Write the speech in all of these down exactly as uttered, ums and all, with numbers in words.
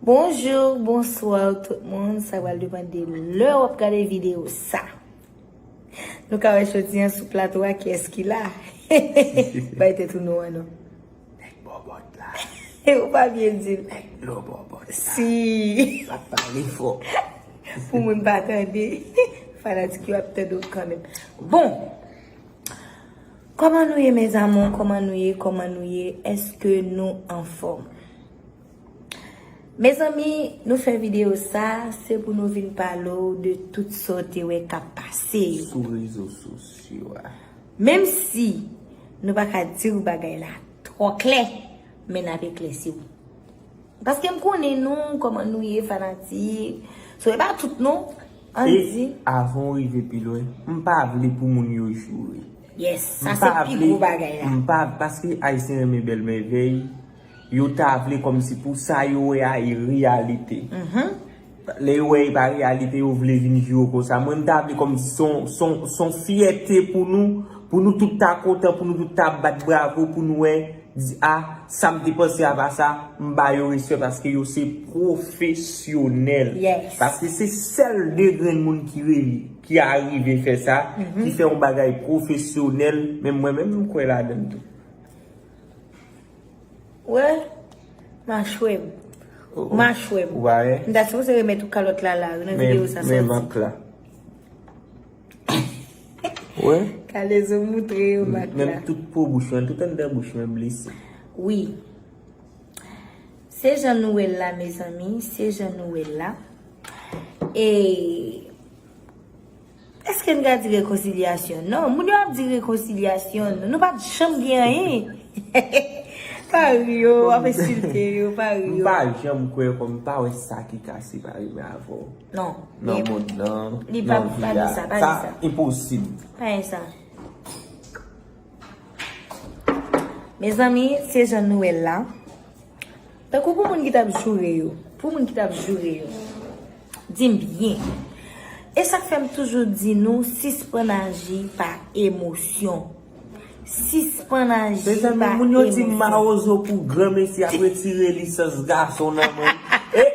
Bonjou, bonswa tout moun. Sa pral depann de lè w ap gade videyo sa. Nou ka wè jodi an sou plato a kiyès ki la. Bay tèt ou non an non. Nèg bòbòt la. Ou pa byen di l. Nèg dlo bòbòt la. Si. L ap pale fò. Pou moun pa tande. Fanatik yo ap tande w kanmenm. Bon. Kòman nou ye, mes amours? Kòman nou ye? Kòman nou ye? Èske nou anfòm? Mezanmi, nou fè videyo sa, se pou nou vin pale w de tout sa w te wè k ap pase yo. Sou rezo sosyo a. Menm si nou pa ka di w bagay la twò klè, men n ap eklèsi w. Paske m konnen nou, kòman nou ye, fanatik. So, e pa tout non, ann di. E avan w rive pi lwen, m pa vle pou moun yo joure. Yes, sa se pi gwo bagay la. M pa, paske Ayisyen renmen bèl mèvèy, yo ta vle kòmsi pou sa yo wè a e reyalite. Lè yo wè e pa reyalite, yo vle vin joure w konsa. Mwen, m ta vle kòmsi se yon, se yon, se yon fyète pou nou, pou nou tout ta kontan, pou nou tout ta bat bravo, pou nou wè, di, a, sa m te panse a pa sa, m ba yo respè paske yo se pwofesyonèl. Yes. Paske se sèl de grenn moun ki rele, ki arive fè sa, ki fè yon bagay pwofesyonèl, men mwen menm, m kwè ladan l tou. Wè, machwè m. Oh, oh. Machwè m. Ou pa wè? M ta sipoze remèt ou kalòt la la, nan videyo sa sòti. Men, men mak la. Wè? Kalezo moutre yo mak la. Menm tout po bouch mwen, tout anndan bouch mwen blese. Wi. Se jan nou wè l la, mezanmi, se jan nou wè l la. E Èske n ka di rekonsilyasyon? Non, moun yo ap di rekonsilyasyon. Nou pa t janm gen anyen. Pa ri yo, w ap ensilte yo, pa ri yo. M pa janm kwè kòm m pa wè sa ki ka separe m avè w. Non. Nan mond lan, nan vi a. Sa enposib. Pa gen sa. Mezanmi, se jan nou wè l la. Tankou pou moun ki t ap joure yo, pou moun ki t ap joure yo, di m byen. E sa k fè m toujou di nou, sispann aji pa emosyon. Sispann aji pa emosyon. Mezanmi, moun yo di m Mawozo pou granmesi ap retire lisans gason nan men. E,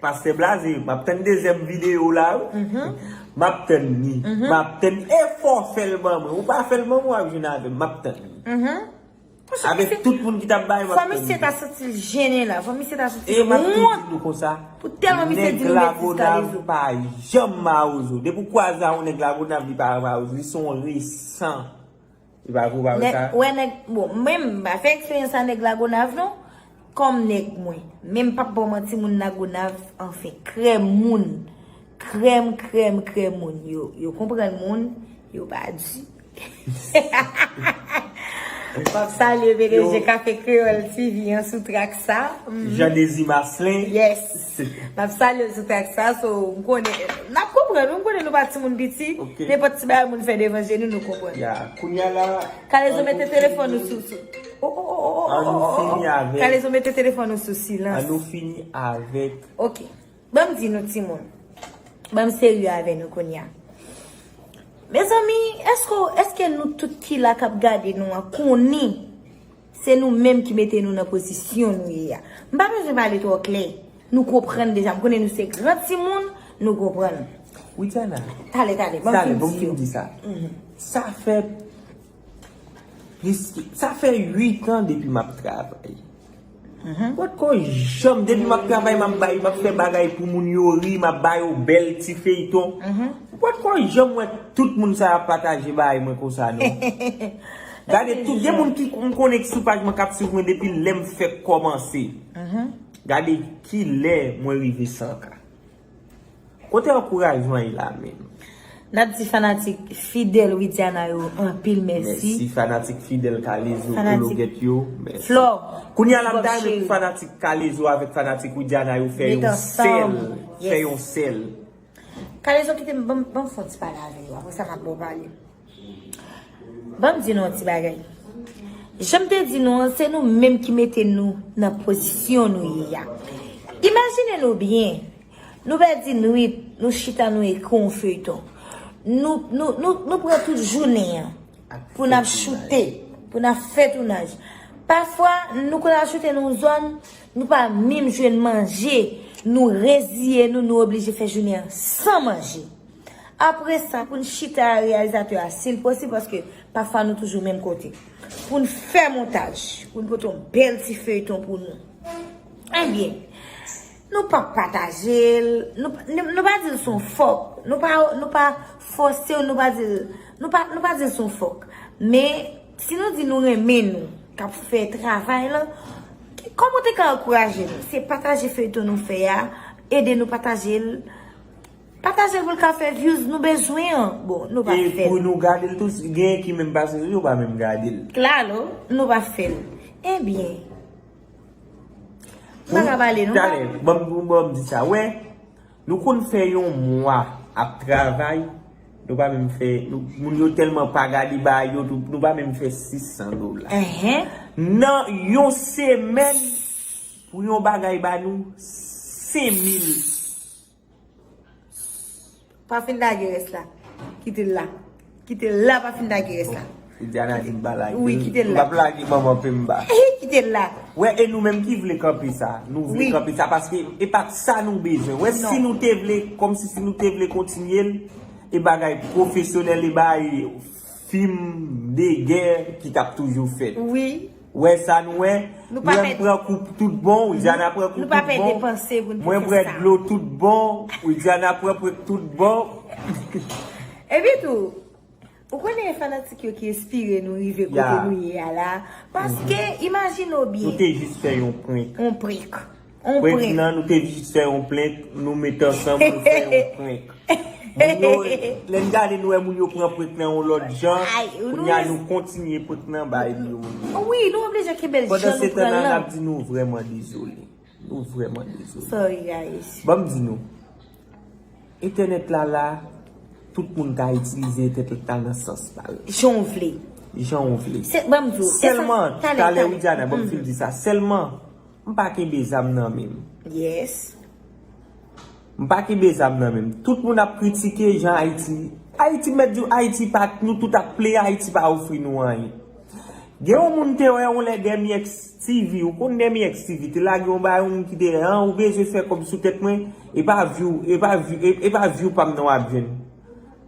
Pastè Blaze, m ap tann dezyèm videyo w la, wi. M ap tann li. M ap tann li. E fò w fè l ban mwen. Ou pa fè l ban mwen, w ap jwenn avè m. M ap tann li. Avèk tout moun ki t ap bay m ap tann li. Fò misye ta santi l jennen la. Fò misye ta santi l wont. E m ap tou di nou konsa, pou tèlman misye di nou betiz Kalezo. Nèg Lagonav pa janm Mawozo. Depi w kwaze a yon nèg Lagonav, li pa Mawozo. Li se yon resan. Li pa vre, ou pa wè sa? Wè nèg, bon, mwen m pa fè eksperyans a nèg Lagonav non. Kòm nèg mwen. Men m p ap ba w manti, moun Lagonav, anfen, krèm moun. Krèm, krèm, krèm moun. Yo, yo konprann moun, yo pa di. M ap salye P D G Kafe Kreyòl T V an sou trak sa. Jean Désir Marcelin. Yes. M ap salye w sou trak sa, so, m konnen, n ap konprann, m konnen nou pa timoun piti, nenpòt ti bagay moun fè devan je nou, nou konprann. Ya, kounye a la, Kalezo mete telefòn ou sou, sou. Oh, oh, oh, oh, oh, oh, oh. Kalezo mete telefòn ou sou silans. An nou fini avèk. Ok. Ban m di nou timoun. Ban m serye avè nou kounye a. Mezanmi, èske, èske nou tout ki la k ap gade nou an konnen se nou menm ki mete nou nan pozisyon nou ye a? M pa bezwen pale twò klè. Nou konprann deja. M konnen nou se gran timoun, nou konprann. Widiana. Tale, tale, ban m fin di yo. Tale, ban m fin di sa. Sa fè Plis, sa fè uit an depi m ap travay. M potko janm, depi m ap travay, m ap bay, m ap fè bagay pou moun yo ri, m ap ba yo bèl ti feyton. M potko janm wè tout moun sa y ap pataje bagay mwen konsa, non. Gade tout, gen moun ki m konnen ki sou paj mwen k ap swiv mwen depi lè m fèk kòmanse. Gade kilè mwen rive san K. Kote ankourajman ye la menm? N ap di fanatik fidèl Widiana yo anpil mèsi. Mèsi fanatik fidèl Kalezo, Kologet yo. Mèsi. Flò. Kounye a la, m ta renmen pou fanatik Kalezo avèk fanatik Widiana yo fè yon sèl. Fè yon sèl. Kalezo, kite m, ban m, ban m fè yon ti pale avè yo. Apre sa, n ap ba w pale. Ban m di nou yon ti bagay. Jan m te di nou an, se nou menm ki mete nou nan pozisyon nou ye a. Imajine nou byen, nou pèdi nwit, nou chita, nou ekri yon feyton. Nou, nou, nou, nou pran tout jounen an pou n ap choute, pou n ap fè tounaj. Pafwa, nou konn al choute nan yon zòn, nou pa menm jwenn manje. Nou reziye nou, nou oblije fè jounen an san manje. Apre sa, pou n chita a reyalizatè a, si l posib, paske pafwa nou toujou menm kote. Pou n fè montaj, pou n pote yon bèl ti feyton pou nou. Ebyen, nou pa pataje l, nou, nou, nou pa di l se yon fòk, nou pa, nou pa fòse w, nou pa di l, nou pa, nou pa di l se yon fòk. Men, si nou di nou renmen nou, k ap fè travay lan, kòman w te ka ankouraje nou? Se pataje feyton nou fè a, ede nou pataje l. Pataje l pou l ka fè views nou bezwen an. Bon, nou pa fè l. E pou nou gade l tou, genyen ki menm pase sou yo, pa menm gade l. Klalo, nou pa fè l. Ebyen, m pa ka pale, nou pa. Talè, ban m, ban m di sa, wè, nou konn fè yon mwa ap travay, nou pa menm fè, nou, moun yo tèlman pa gade bagay yo, tou, nou pa menm fè sis san dola. Nan yon semèn, pou yon bagay ba nou senk mil. Pa fin lage rès la. Kite l la. Kite l la, pa fin lage rès la. Widiana di m pa lage l. Wi, kite l la. M p ap lage manman Pemba. Kite l la. Wè, e nou menm ki vle kanpe sa. Nou vle kanpe sa paske e pa t sa nou bezwen. Wè, si nou te vle, kòmsi si nou te vle kontinye l, e bagay pwofesyonèl, e bagay fim de gè ki t ap toujou fèt. Wi. Wè sa nou wè? Nou pa pèdi. Mwen pran kou tout bon, Widiana pran kou tout bon. Nou pa pèdi panse pou n te fè sa. Mwen pran dlo tout bon, Widiana pran pran tout bon. Epi tou, ou konnen e fanatik yo ki enspire nou rive kote nou ye a la. Paske, imajine w byen. Nou te jis fè yon prank. Yon prank. Yon prank. Prank nan, nou te jis fè yon prank, nou met ansanm, nou fè yon prank. Moun yo, lè n gade, nou wè moun yo pran prank nan yon lòt jan. Kounye a, nou kontinye prank nan bay moun yo. Wi, nou oblije kenbe l jan nou pran l lan. Pandan se tan la, n ap di nou vrèman dezole. Nou vrèman dezole. Sorry, guys. Ban m di nou, entènèt la la, tout moun ka itilize entènèt la nan sans pa yo. Jan w vle. Jan w vle. Se, ban m di w, e sa, sèlman, talè, talè, Widiana, ban m fin di sa. Sèlman, m pa kenbe zam nan men m. Yes. M pa kenbe zam nan men m. Tout moun ap kritike jan Ayiti. Ayiti, m mèt di w, Ayiti pa, nou tout ap plede, Ayiti pa ofri nou anyen. Gen yon moun te wè yon lè Demi X T V, ou konn Demi X T V, te lage yon bagay, yon moun ki te an, ou bezwen fè kòb sou tèt mwen, e pa view, e pa view, e, e pa view pa m nan w ap jwenn.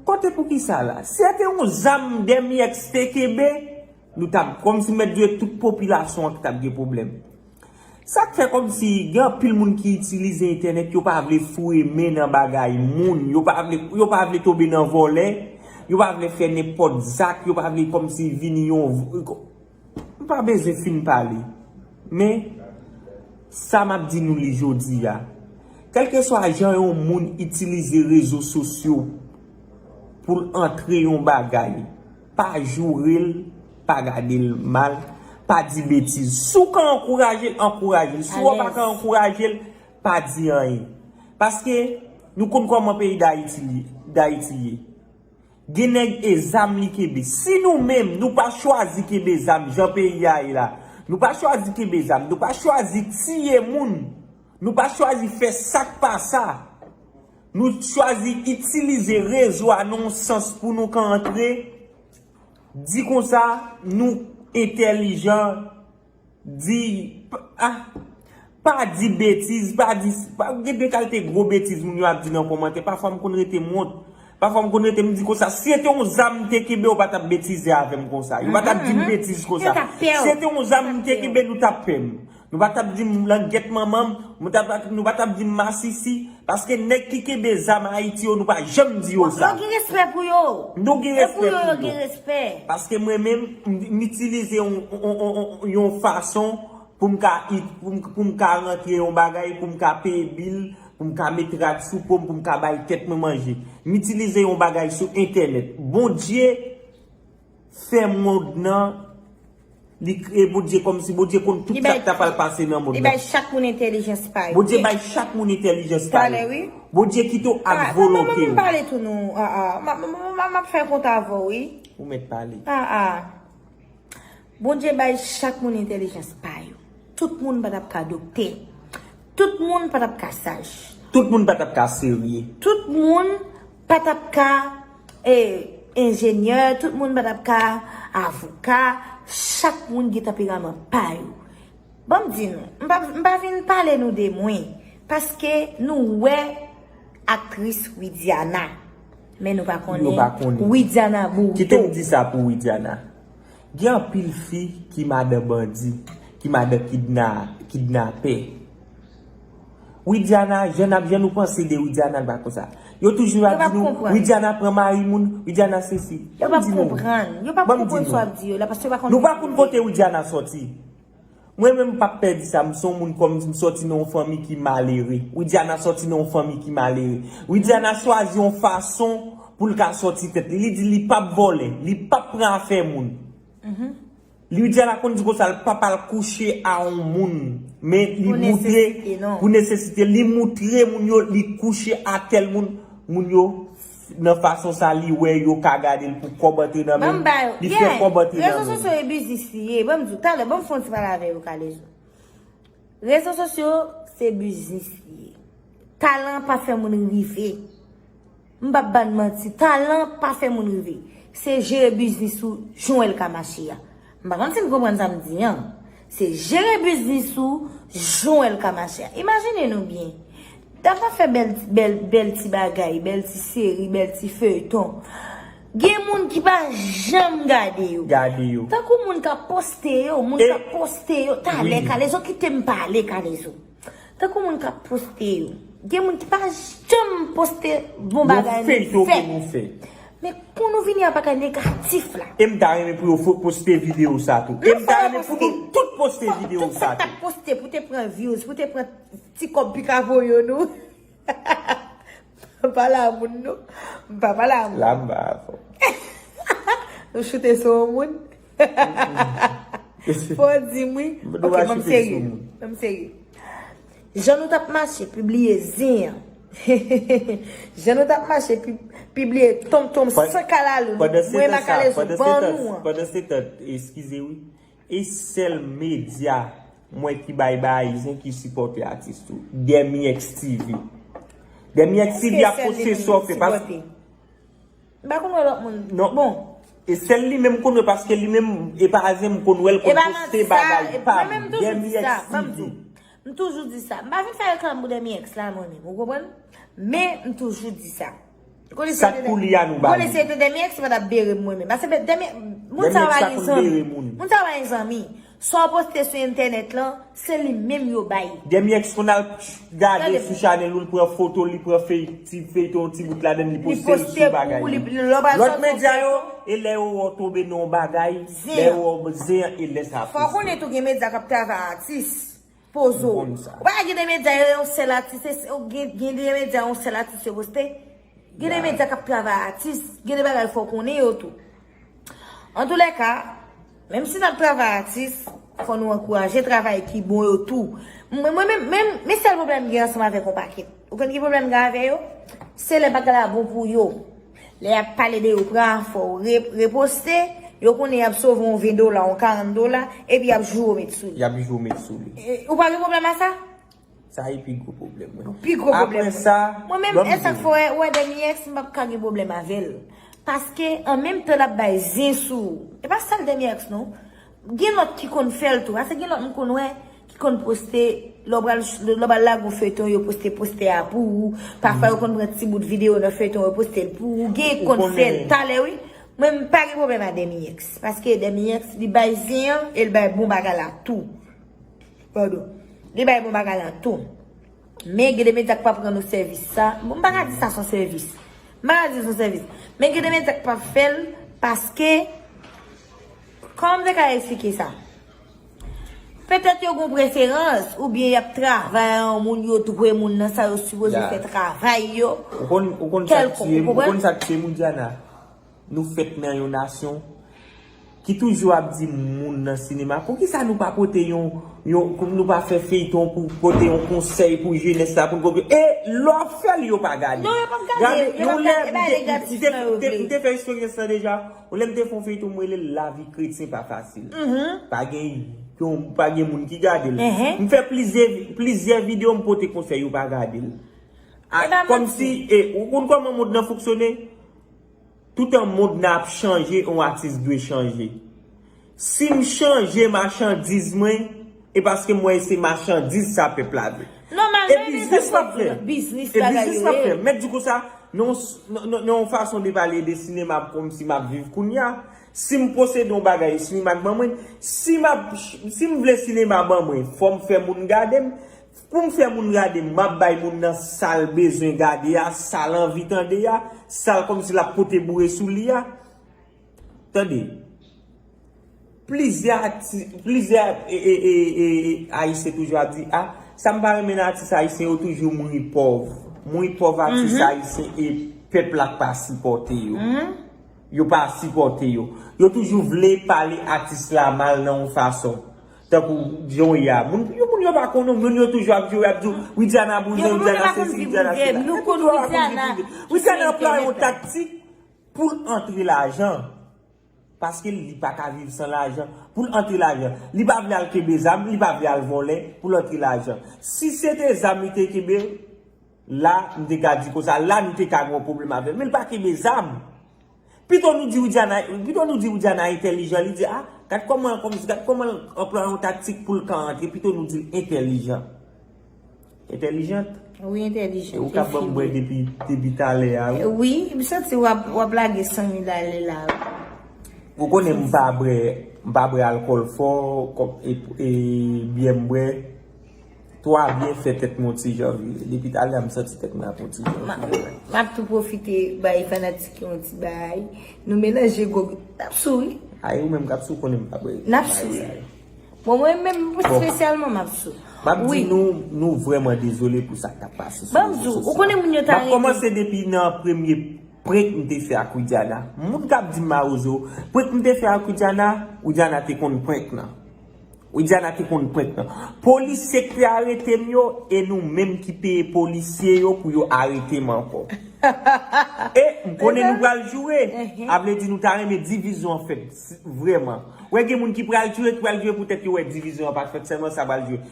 Kote pou ki sa la? Si se te yon zam Demi X te kenbe, nou t ap, kòmsi m mèt di w, tout popilasyon an ki t ap gen pwoblèm. Sa k fè kòmsi gen anpil moun ki itilize entènèt, yo pa vle foure men nan bagay moun, yo pa vle, yo pa vle tonbe nan vòlè, yo pa vle fè nenpòt zak, yo pa vle kòmsi vini yon, m pa bezwen fin pale. Men, sa m ap di nou li jodi a, kèlkeswa jan yon moun itilize rezo sosyo pou l antre yon bagay, pa joure l, pa gade l mal, pa di betiz. Si w ka ankouraje l, ankouraje l. Si w pa ka ankouraje l, pa di anyen. Paske nou konn kòman peyi Dayiti li, Dayiti ye. Gen nèg e zam li kenbe. Si nou menm, nou pa chwazi kenbe zam jan peyi a ye la, nou pa chwazi kenbe zam, nou pa chwazi tiye moun, nou pa chwazi fè sa k pa sa, nou chwazi itilize rezo a nan yon sans pou nou ka antre, di konsa, nou entèlijan, di, p-, ah, pa di betiz, pa di, pa, gen de kalite gwo betiz moun yo ap di nan kòmantè. Pafwa m konn rete m wont. Pafwa m konn rete m di konsa, si se te yon zam m te kenbe, yo pa t ap betize avè m konsa. Yo pa t ap di m betiz konsa. Si se te yon zam m te kenbe, nou t ap pè m. Nou pa t ap di m langèt manman m, nou t ap, nou pa t ap di m masisi. Paske nèg ki kenbe zam Ayiti yo, nou pa janm di yo sa. Yo gen respè pou yo. Nou gen respè pou yo. Paske mwen menm, m, m itilize yon, yon, yon, yon, yon fason pou m ka it-, pou m, pou m ka rantre yon bagay, pou m ka peye bil, pou m ka met rad sou po m, pou m ka bay tèt mwen manje. M itilize yon bagay sou entènèt. Bondye fè mond nan, li kreye Bondye kòmsi Bondye konn tout sa k ta pral pase nan mond nan. Li bay chak moun entèlijans pa yo. Bondye bay chak moun entèlijans pa yo. Talè, wi. Bondye kite w ak volonte w. M pale tou non. Ah, ah. M, m, m, m, m ap fè kont avè w, wi. Ou mèt pale. Ah, ah. Bondye bay chak moun entèlijans pa yo. Tout moun pa t ap ka doktè. Tout moun pa t ap ka saj. Tout moun pa t ap ka serye. Tout moun pa t ap ka, eh, enjenyè. Tout moun pa t ap ka avoka. Chak moun gen tanperaman pa yo. Ban m di nou, m pa, m pa vin pale nou de mwen. Paske nou wè aktris Widiana, men nou pa konnen Widiana Bourdeau. Kite m di sa pou Widiana. Gen anpil fi ki madan bandi, ki madan kidna, kidnapè. Widiana, jan n ap jan nou panse de Widiana, l pa konsa. Yo toujou ap di nou, Widiana pran mari moun, Widiana sesi. Yo p ap konprann. Yo p ap konprann sa w ap di yo la, paske yo pa konn. Nou pa konn kote Widiana sòti. Mwen menm m p ap pè di sa, m se yon moun kòm m sòti nan yon fanmi ki malere. Widiana sòti nan yon fanmi ki malere. Widiana chwazi yon fason pou l ka sòti tèt li. Li di li p ap vòlè, li p ap pran afè moun. Widiana konn di konsa l p ap al kouche a yon moun. Men li moutre pou nesesite, li moutre moun yo li kouche a tèl moun. Moun yo nan fason sa li wè yo ka gade l pou kòb antre nan men l, li fè kòb antre nan men l. Rezo sosyo e biznis li ye. Ban m di w, talè, ban m fè yon ti pale avè yo, Kalezo. Rezo sosyo se biznis li ye. Talan pa fè moun rive. M p ap ba n manti, talan pa fè moun rive. Se jere biznis ou jan w wè l ka mache a. M pa konn si n konprann sa m di an. Se jere biznis ou jan w wè l ka mache a. Imajine nou byen. Dava fè bèl, bèl, bèl ti bagay, bèl ti seri, bèl ti feyton. Gen moun ki pa janm gade yo. Gade yo. Tankou moun k ap poste yo, moun k ap poste yo. Talè, Kalezo, kite m pale, Kalezo. Tankou moun k ap poste yo. Gen moun ki pa janm poste bon bagay nou fè. Men pou nou vini a bagay negatif la. E m ta renmen pou yo fo- poste videyo sa tou. E m ta renmen pou nou tout poste videyo sa tou. Tout sa k ap poste pou te pran views, pou te pran ti kòb pika voye nou. M pa pale a moun non. M pa pale a moun. La m ba avè w. Nou choute sou yon moun. Fò w di m wi. Ok, ban m serye. Ban m serye. Jan nou t ap mache pibliye zen an. Jan nou t ap mache pi- pibliye tonmtonm san kalalou. Mwen Makalezo ban nou an. Pandan se tan, eskize wi. E sèl medya mwen ki bay bagay zen ki sipòte atis tou. Dèmi X T V. Dèmi X T V ap poste sa w fè paske M pa konn wè lòt moun. Non. Bon. E sèl li menm m konn wè paske li menm e pa zen m konn wè l konn poste bagay pa m. Dèmi X T V. M toujou di sa. M pa vin fè reklam pou Dèmi X la mwen menm. Ou konprann? Men m toujou di sa. Sa k pou li a nou ba li. Konnen se te Dèmi X pa t ap bere m mwen menm. Paske Dèmi moun sa pa gen zanmi. Moun sa pa gen zanmi. Sa w poste sou entènèt lan, se li menm yo bay. Dèmi X konn al gade sou chanèl ou, li pran foto, li pran fey- ti feyton, ti bout ladan, li poste l sou bagay li. Lòt medya yo, e lè yo wè w tonbe nan yon bagay, lè yo wè w zen an, e lè sa poste. Fò w konnen tou gen medya k ap travay atis. Poze w. Ou pa gen de medya yo yon sèl atis, gen de medya yon sèl atis yo poste. Gen de medya k ap travay atis, gen de bagay fò w konnen yo tou. Antoulèka, menm si n ap travay atis, fò nou ankouraje travay ki bon yo tou. Mwen, mwen menm, menm, men sèl pwoblèm m gen ansanm avèk yon pakèt. Ou konn ki pwoblèm m gen avè yo? Se lè bagay la bon pou yo. Lè y ap pale de yo, pran afè w, re- reposte, yo konnen y ap sove yon ven dola, yon karant dola, epi y ap joure w met sou li. Y ap joure w met sou li. E, ou pa gen pwoblèm a sa? Sa e pi gwo pwoblèm mwen. Pi gwo pwoblèm mwen. Apre sa, mwen menm, e sa k fè w wè Dèmi X, m p ap ka gen pwoblèm avè l. Paske, an menm tan l ap bay zen sou ou. E pa sèl Dèmi X non. Gen lòt ki konn fè l tou. Paske gen lòt m konn wè ki konn poste, lè w pral, lè w pral lage yon feyton, yo poste postè a pou ou. Pafwa, yo konn pran ti bout videyo nan feyton, yo poste l pou ou. Gen k konn fè l talè, wi. Mwen, m pa gen pwoblèm a Dèmi X. Paske Dèmi X, li bay zen an, e l bay bon bagay la tou. Padon. Li bay bon bagay la tou. Men gen de medya k p ap rann ou sèvis sa. Bon, m pa ka di sa se yon sèvis. M pa ka di se yon sèvis. Men gen de medya k p ap fè l paske, kòman m te ka eksplike sa? Petèt yo gen preferans, oubyen y ap travay a yon moun, yo dwe moun nan sa yo sipoze fè travay yo. Ou konn, ou konn sa k tiye m, ou konn sa k tiye m, Diana? Nou fèt nan yon nasyon ki toujou ap di moun nan sinema, poukisa nou pa pote yon, yon, nou pa fè feyton pou pote yon konsèy pou jenès la, pou n konprann? E lè w ap fè l, yo pa gade. Non, yo p ap gade. Gade, yo p ap gade, e pa lè gratis nan yo vle. M te fè eksperyans lan deja. Yon lè m te fè yon feyton, m rele l Lavi kretyen pa fasil. Pa gen, pa gen moun ki gade l. M fè plizyè, plizyè videyo, m pote konsèy, yo pa gade l. Kòmsi, e, ou konn kòman mond nan fonksyone? Toutan mond nan ap chanje, yon atis dwe chanje. Si m chanje machandiz mwen, e paske m wè se machandiz sa pèp la vle. E biznis m ap fè. Biznis e bagay biznis yo m ap ye. Fè. Mèt di konsa, nan yon s- nan- nan- nan yon fason de pale de sinema kòmsi m ap viv kounye a. Si m posede yon bagay, sinema k ban mwen, si m ap, si m vle sinema ban mwen, fò m fè moun gade m. Pou m fè moun gade m, m ap bay moun nan sa l bezwen gade a, sa l anvi tande a, sa l kòmsi l ap pote boure sou li a. Tande, plizyè ati- plizyè e, e, e, e, e, Ayisyen toujou ap di, a, sa m pa renmen nan atis ayisyen yo toujou mouri pòv. Mouri pòv atis ayisyen e pèp la k pa sipòte yo. Yo pa sipòte yo. Yo toujou vle pale atis la mal nan yon fason. Tankou jan w ye a. Moun, yo, moun yo pa konnen, moun yo toujou ap jwe, ap di, Widiana bouzen, Widiana sesi, Widiana sela. Nou konn Widiana. Widiana anplwaye yon taktik pou l antre lajan. Paske li pa ka viv san lajan. Pou l antre lajan. Li pa vle al kenbe zam, li pa vle al vòlè pou l antre lajan. Si se te zam li te kenbe, la, m te ka di konsa, la, nou te ka gen yon pwoblèm avè l. Men l pa kenbe zam. Pito nou di Widiana, pito nou di Widiana entèlijan, li di, a, gad kòman, kòmsi, gad kòman l anplwaye yon taktik pou l ka antre, pito nou di l entèlijan. Entèlijant? Wi, entèlijant. E ou k ap ban m bwè depi, depi talè a, wi. Wi, m santi w ap, w ap lage san mil ale la, wi. Ou konnen m pa bwè, m pa bwè alkòl fò, kòm, e, e, byè m bwè. Twa byen fè tèt mwen yon ti jan vire. Depi talè a, m santi tèt mwen ap yon ti jan vire. M ap tou pwofite bay fanatik yo yon ti bagay. Nou melanje gwo. N ap sou, wi. Ay, ou menm k ap sou konnen m pa bwè. N ap sou, wi. Bon, mwen menm, espesyalman, m ap sou. M ap di nou, nou vrèman dezole pou sa k t ap pase sou rezo sosyo. Ban m di w, ou konnen moun yo ta rete. M ap kòmanse depi nan premye prank m te fè ak Widiana. Moun k ap di m mawozo, prank m te fè ak Widiana, Widiana te konn prank nan. Widiana te konn prank nan. Polisye k te arete m yo, e nou menm ki peye polisye yo pou yo arete m ankò. E m konnen nou pral joure. A vle di nou ta renmen divizyon an fèt, vrèman. Wè gen moun ki pral joure, ki pral joure poutèt yo wè divizyon an pa t fèt, sèlman sa pral joure.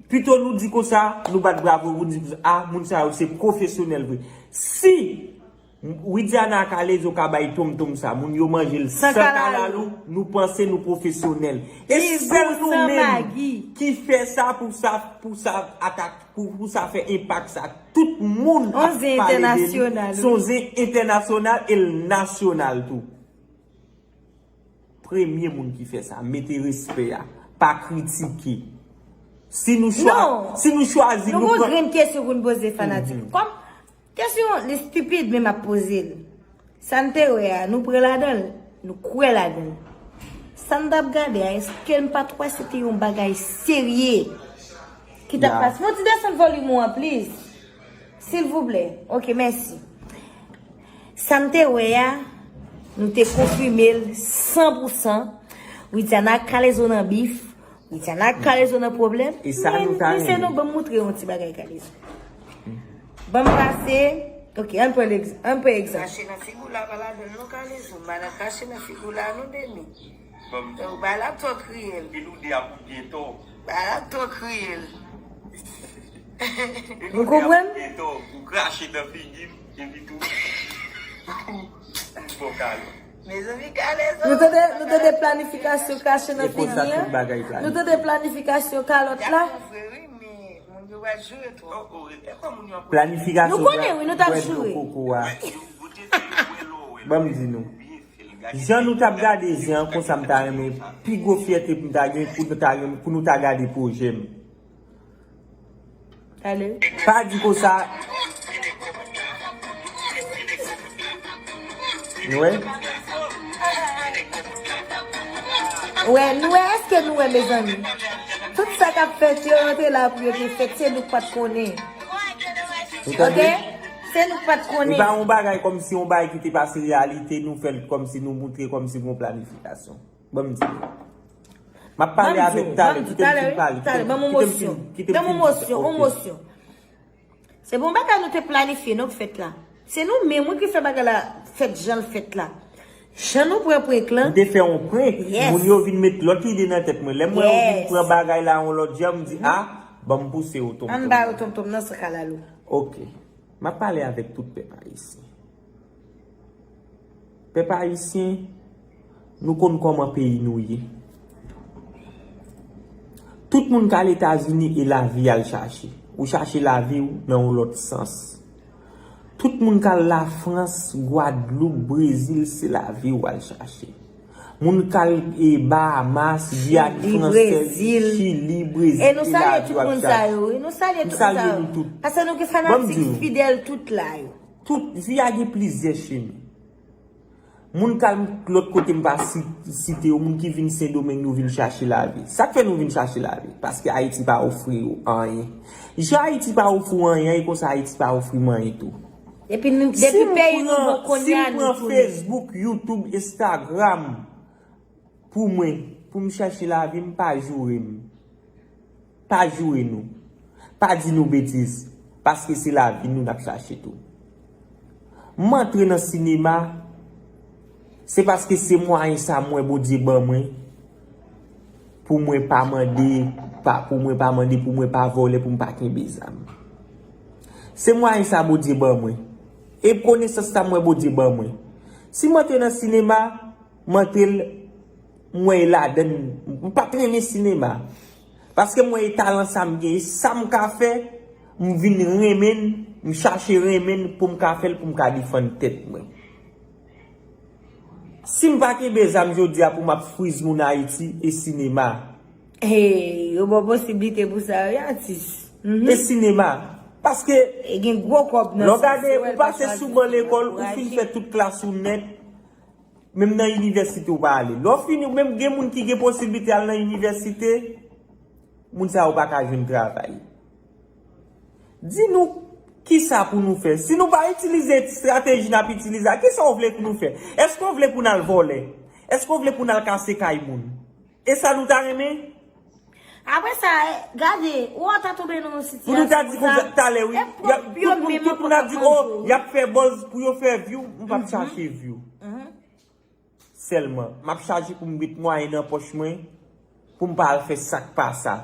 Pito nou di konsa, nou bat bravo, nou di konsa, a, moun sa yo se pwofesyonèl vre. Si Widiana ak Kalezo ka bay tonmtonm sa, moun yo manje l san kalalou, nou panse nou pwofesyonèl. E sèl nou menm ki fè sa pou sa, pou sa atak, pou, pou sa fè enpak sa. Tout moun ap pale de li. Se yon zen entènasyonal e l nasyonal tou. Premye moun ki fè sa, mete respè a, pa kritike. Si nou chwa, si nou chwazi, nou pran. Nou gon grenn kesyon pou n poze fanatik. Kòm kesyon li stipid, men m ap poze l. Sa n te wè a, nou pran ladan l, nou kwè ladan l. Sa n t ap gade a, èske n pa t wè se te yon bagay serye ki t ap pase? Fon ti desann volim ou an, please. Silvouplè. Ok, mèsi. Sa m te wè a, nou te konfime l san pou san. Widiana ak Kalezo nan bif. Widiana ak Kalezo nan pwoblèm. E sa nou ta renmen. Men, mesye, non, ban m montre yon ti bagay Kalezo. Ban m pase. Ok, ann pran egz-, ann pran egzanp. Krache nan figi w la, pa ladan l non, Kalezo. M pa nan krache nan figi w la non, Deni. Ou ba la twò kriyèl. Epi nou de a pou byen tò. Ba la twò kriyèl. Ou konprann? Byen tò, ou krache nan figi m, epi tou. Ou fò kalòt. Mezanmi, Kalezo. Nou tande, nou tande planifikasyon krache nan figi an. Nou tande planifikasyon kalòt la. Planifikasyon bwè dlo koko a. Ban m di nou. Jan nou t ap gade zen an konsa, m ta renmen pi gwo fyète pou m ta gen, pou nou ta gen, pou nou ta gade pwojè m. Pa di konsa. Nou wè? Wè, nou wè, èske nou wè, mezanmi? Tout sa k ap fèt yo, yo te la pou yo te fèt, se nou k pa t konnen. Ou tande? Ok? Se nou k pa t konnen. E pa yon bagay kòmsi yon bagay ki te pase reyalite, nou fè l kòmsi nou moutre kòmsi gon planifikasyon. Ban m di. M ap pale avèk talè, kite m fin pale, kite m fin, kite m fin. Ban m yon mosyon, yon mosyon. Se pa yon bagay nou te planifye, non, k fèt la. Se nou menm, wi, ki fè bagay la fèt jan l fèt la. Jan nou pran prank lan. Nou te fè yon prank, moun yo vin met lòt ide nan tèt mwen. Lè m wè yo vin pran bagay la yon lòt jan, m di, a, ban m pouse yo tonmtonm. Ann ba yo tonmtonm nan san kalalou. Ok. M ap pale avèk tout pèp ayisyen. Pèp ayisyen, nou konn kòman peyi nou ye. Tout moun k al Etazini e lavi y al chache. Ou chache lavi w nan yon lòt sans. Tout moun k al Lafrans, Gwadloup, Brezil, se lavi w al chache. Moun k al e Bahamas, Giyàn Fransèz, Chili, Brezil, e lavi w ap chache. M salye nou tout. Paske nou gen fanatik fidèl tout la yo. Tout vi a gen plizyè chemen. Moun k al lòt kote m pa site yo, moun ki vin Sendomeng, nou vin chache lavi. Sa k fè nou vin chache lavi? Paske Ayiti pa ofri yo anyen. Jan Ayiti pa ofri w anyen, e konsa Ayiti pa ofri m anyen tou. Epi nou, depi peyi nou bon kounye a, nou tounen. Si m pran Facebook, YouTube, Instagram, pou mwen, pou m chache lavi m, pa joure m. Pa joure nou. Pa di nou betiz. Paske se lavi nou n ap chache tou. M antre nan sinema, se paske se mwayen sa m wè Bondye ban mwen, pou mwen pa mande, pa, pou mwen pa mande, pou mwen pa vòlè, pou m pa kenbe zam. Se mwayen sa Bondye ban mwen. E konesans sa m wè Bondye ban mwen. Si m antre nan sinema, m antre l, m wè e ladann, m pa t renmen sinema. Paske m wè e talan sa m gen, e sa m ka fè, m vin renmen l, m chache renmen l pou m ka fè l, pou m ka defann tèt mwen. Si m pa kenbe zam jodi a pou m ap friz moun Ayiti, e sinema. Hey, yo ba w posiblite pou sa, wi, atis. Mhm. E sinema. Paske, e gen gwo kòb nan lè w gade, ou pase sou ban lekòl, ou fin fè tout klas ou nèt, menm nan inivèsite ou pa ale. Lè w fini, menm gen moun ki gen posiblite al nan inivèsite, moun sa yo pa ka jwenn travay. Di nou kisa pou nou fè. Si nou pa itilize estrateji n ap itilize a, kisa w vle pou nou fè? Èske w vle pou n al vòlè? Èske w vle pou n al kase kay moun? E sa nou ta renmen? Apre sa, eh, gade, ou ta tonbe nan yon sitiyasyon konsa. Pou nou ta di konsa talè, wi. E pwòp yo menm ankò k ap manje w. Tout moun ap di, oh, y ap fè buzz pou yo fè view. M p ap chache view. Sèlman, m ap chache pou m met mwayen nan pòch mwen, pou m pa al fè sa k pa sa.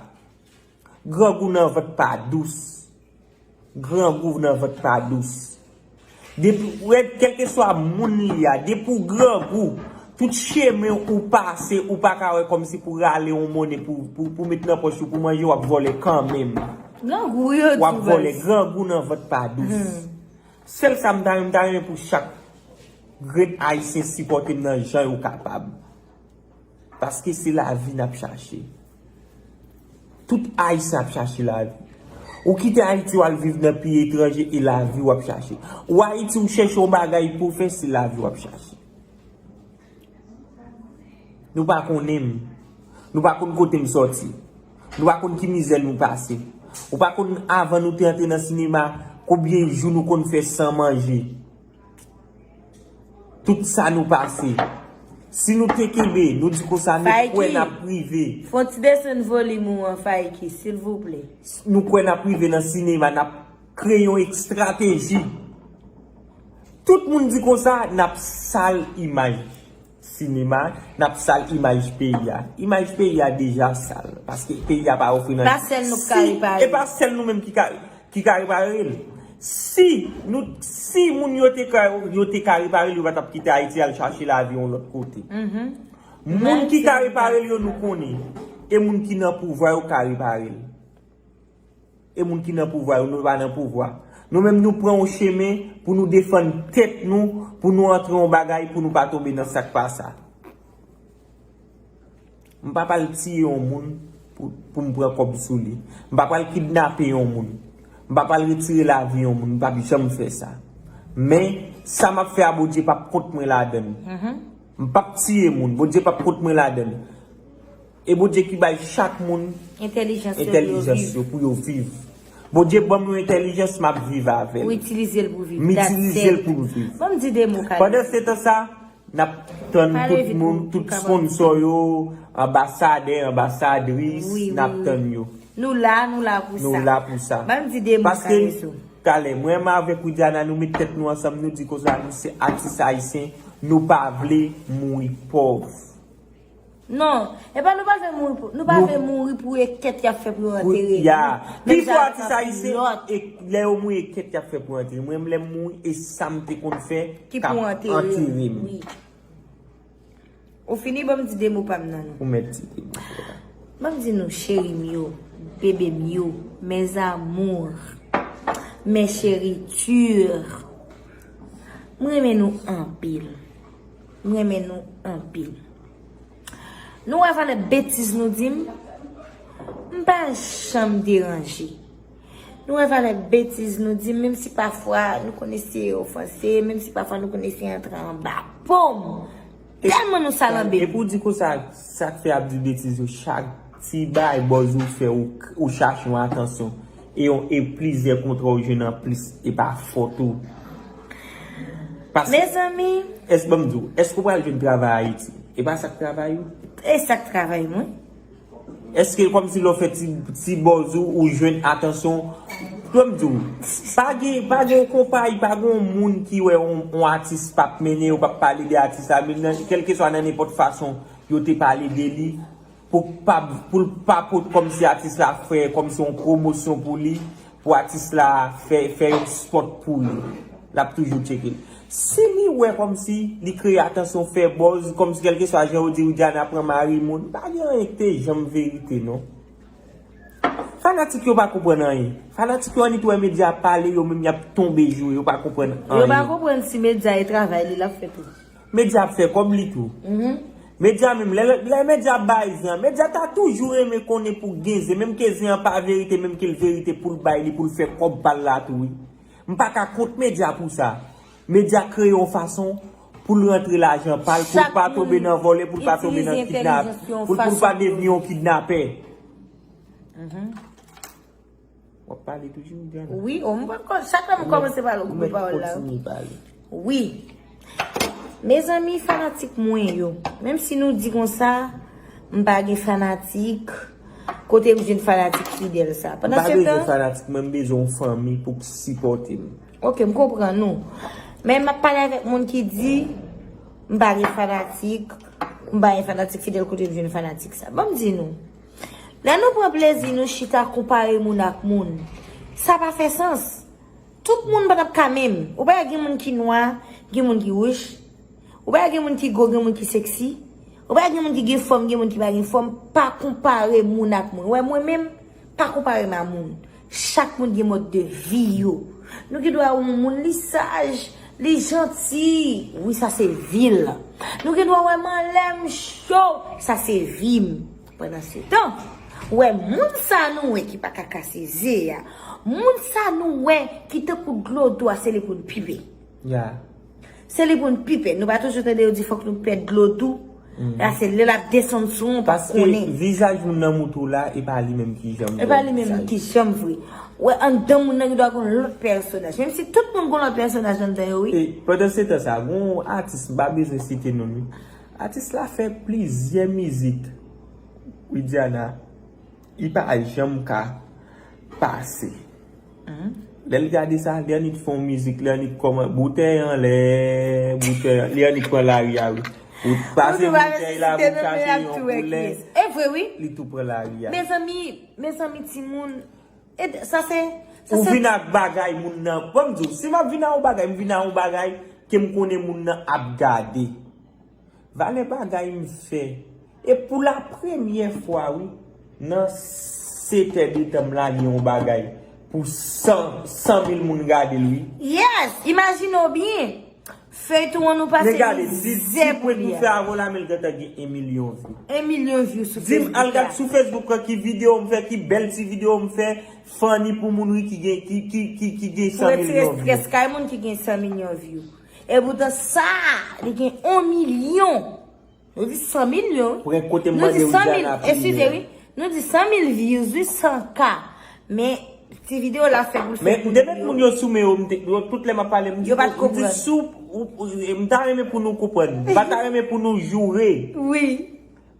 Grangou nan vant pa dous. Grangou nan vant pa dous. Depi, ou wè, kèlkeswa moun li a, depi w grangou, tout chemen ou pase, ou pa ka wè kòmsi pou rale yon monnen pou, pou, pou met nan pòch ou, pou manje, w ap vòlè kanmenm. Grangou, yo di w baz. W ap vòlè, grangou nan vant pa dous. Hmm. Sèl sa m ta renmen, m ta renmen pou chak grenn Ayisyen sipòte m nan jan yo kapab. Paske se lavi n ap chache. Tout Ayisyen ap chache lavi. Ou kite Ayiti, w al viv nan peyi etranje, e lavi w ap chache. Ou Ayiti, ou chèche yon bagay pou w fè, se lavi w ap chache. Nou pa konnen m. Nou pa konn kote m sòti. Nou pa konn ki mizè nou pase. Ou pa konn, avan nou te antre nan sinema, konbyen jou nou konn fè san manje. Tout sa nou pase. Si nou te kenbe, nou di konsa, nou kwè n ap rive. Fè yon ti desann volim ou an, Faiki, silvouplè. Nou kwè n ap rive nan sinema, n ap kreye yon estrateji. Tout moun di konsa, n ap sal imaj sinema, n ap sal imaj peyi a. Imaj peyi a deja sal, paske peyi a pa ofri nan... Pa sèl nou k ka repare. E pa sèl nou menm ki ka, ki ka repare l. Si nou, si moun yo te ka, yo te ka repare l, yo pa t ap kite Ayiti al chache lavi yon lòt kote. Mhm. Moun ki ka repare l yo, nou konnen. E moun ki nan pouvwa yo ka repare l. E moun ki nan pouvwa yo, nou pa nan pouvwa. Nou menm, nou pran yon chemen pou nou defann tèt nou, pou nou antre yon bagay, pou nou pa tonbe nan sa k pa sa. M pa pral tiye yon moun pou, pou m pran kòb sou li. M pa pral kidnape yon moun. M pa pral retire lavi yon moun. M p ap janm fè sa. Men, sa m ap fè a, Bondye p ap kont mwen ladan l. Mhm. M p ap tiye moun. Bondye p ap kont mwen ladan l. E Bondye ki bay chak moun entèlijans yo pou yo viv. Bondye ban m yon entèlijans, m ap viv avè l. Ou itilize l pou viv. M itilize l pou m viv. Ban m di de mo, Kayou. Pandan se tan sa, n ap tann tout moun, tout sponsò yo, anbasadè, anbasadris, n ap tann yo. Nou la, nou la pou sa. Nou la pou sa. Ban m di de mo, Kayou. Paske, talè, mwen menm avèk Widiana, nou met tèt nou ansanm, nou di konsa, nou se atis ayisyen, nou pa vle mouri pòv. Non, e pa nou pa vle mouri pou, nou pa vle mouri pou e kèt y ap fè pou yo antere nou. Pi fò atis ayisyen, e lè yo mouri, e kèt y ap fè pou yo antere. Mwen, lè m mouri, e sa m te konn fè k ap antere m. Ou fini, ban m di de mo pa m nan nou. Ou mèt di de mo. Ban m di nou, cheri m yo, Bebe m yo, mes amours, mes chéritures, m renmen nou anpil. M renmen nou anpil. Nou wè valè betiz nou di m, m pa janm deranje. Nou wè valè betiz nou di m, menm si pafwa nou konn eseye ofanse, menm si pafwa nou konn eseye antre anba po m. Tèlman nou salanbe. Epi w di konsa, sa k fè y ap di betiz yo, chak ti bagay bòz ou fè, ou, ou chache yon atansyon. E yon, e plizyè kontra ou jwenn anplis, e pa fòt ou. Paske, mezanmi, èske, ban m di w, èske w pral jwenn travay Ayiti? E pa sa k travay ou? E sa k travay mwen. Èske kòmsi lè w fè ti, ti bòz ou, ou jwenn atansyon? Ban m di w, pa gen, pa gen yon konpayi, pa gen yon moun ki wè yon, yon atis p ap mennen, yo p ap pale de atis la, menm nan, kèlkeswa nan nenpòt fason yo te pale de li, pou pa, pou l pa pot kòmsi atis la fè kòmsi yon pwomosyon pou li, pou atis la fè, fè yon spot pou li. L ap toujou tcheke l. Si li wè kòmsi li kreye atansyon, fè buzz, kòmsi kèlkeswa jan yo di Widiana pran mari moun, pa gen anyen ki te janm verite, non. Fanatik yo pa konprann anyen. Fanatik yo annik wè medya ap pale, yo menm y ap tonbe joure, yo pa konprann anyen. Yo pa konprann si medya e travay li l ap fè tou. Medya ap fè kòb li tou. Mhm. Medya menm, lè, lè medya ap bay zen an, medya ta toujou renmen konnen pou gen zen, menm ke zen an pa verite, menm ke l verite pou l bay li, pou l fè kòb pa l la tou, wi. M pa ka kont medya pou sa. Medya kreye yon fason pou l rantre lajan pa l, pou l pa tonbe nan vòlè, pou l pa tonbe nan kidnap, pou l, pou l pa devni yon kidnapè. Mhm. W ap pale toujou, Diana? Wi, o, m pa kò-, chak lè m kòmanse pale, ou koupe pawòl la. Kontinye pale. Wi. Mezanmi, fanatik mwen yo, menm si nou di konsa, m pa gen fanatik, kote m jwenn fanatik fidèl sa? M pa bezwen fanatik, mwen m bezwen yon fanmi pou k sipòte m. Ok, m konprann ou. Men m ap pale avèk moun ki di, m pa gen fanatik, m pa gen fanatik fidèl, kote m jwenn fanatik sa? Ban m di nou. Lè nou pran plezi nou chita konpare moun ak moun, sa pa fè sans. Tout moun pa t ap ka menm. Ou pa wè gen moun ki nwa, gen moun ki wouch. Ou pa wè gen moun ki gwo, gen moun ki seksi. Ou pa wè gen moun ki gen fòm, gen moun ki pa gen fòm. Pa konpare moun ak moun. Ou wè mwen menm, pa konpare m a moun. Chak moun gen mòd de vi yo. Nou gen dwa wè yon moun li saj, li janti. Wi, sa se vi l. Nou gen dwa wè m anlè m cho. Sa se vi m. Pandansetan, ou wè moun sa nou wè ki pa ka kase ze a. Moun sa nou wè ki tankou dlo dou a, se li pou n pipe. Ya. Se li pou n pipe. Nou pa toujou tande yo di fòk nou pèd dlo dou. Mhm. La se lè l ap desann sou ou, ou p ap konnen. Paske vizaj moun nan moutou la, e pa li menm ki janm vre. E pa li menm ki janm vre. Ou wè anndan moun nan gen dwa gon lòt pèsonaj. Menm si tout moun gon lòt pèsonaj anndan yo, wi. E pandansetan sa, gon atis, m pa bezwen site non l, wi. Atis la fè plizyè mizik. Widiana, li pa janm ka pase. Mhm. Lè l gade sa, li annik fè yon mizik, li annik kòman, boutèy anlè, boutèy an-, li annik pran lari a, wi. Ou pase boutèy la, pou chache yon koulè. E vre, wi. Li tou pran lari a. Mezanmi, mezanmi, timoun, e sa se, sa se. Ou vin ak bagay moun nan. Ban m di w, si m ap vin ak yon bagay, m vin ak yon bagay ke m konnen moun nan ap gade. Valè bagay m fè. E pou la premyè fwa, wi, nan sete de tan m lage yon bagay pou san, san mil moun gade l, wi. Yes! Imajine w byen. Feyton an nou pase mizè pou li a. Men gade, di, di pwen nou fè avè w la, men l gentan gen yon milyon view. Yon milyon view sou Facebook la. Di m, al gad sou Facebook lan ki videyo m fè, ki bèl ti videyo m fè, funny pou moun, wi, ki gen, ki, ki, ki, ki gen san milyon view. Pou retire strès kay moun ki gen san milyon view. Epoutan sa, li gen yon milyon. Nou di san milyon, wi. Pran kote m mande Widiana priye. Eskize, wi. Nou di san mil views, wi, san K. Men, ti videyo la fè pou l fè. Men, m te met moun yo sou men yo, m te, yo, tout lè m ap pale, m di, yo pa t konprann. M di sou, ou, ou, m ta renmen pou nou konprann. M pa ta renmen pou nou joure. Wi.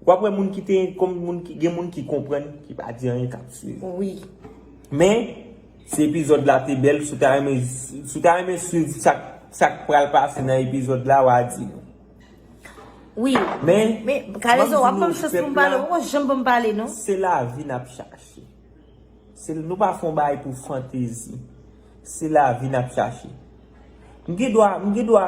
W ap wè moun ki te, kòm moun ki, gen moun ki konprann, ki pa di anyen, k ap swiv. Wi. Men, si epizòd la te bèl, si w ta renmen, si w ta renmen swiv sa k, sa k pral pase nan epizòd la, w a di nou. Wi. Men, men, Kalezo, w ap ban m chans pou m pale, w poko janm ban m pale, non. Se lavi n ap chache. Se, nou pa fè yon bagay pou fantezi. Se lavi n ap chache. M gen dwa, m gen dwa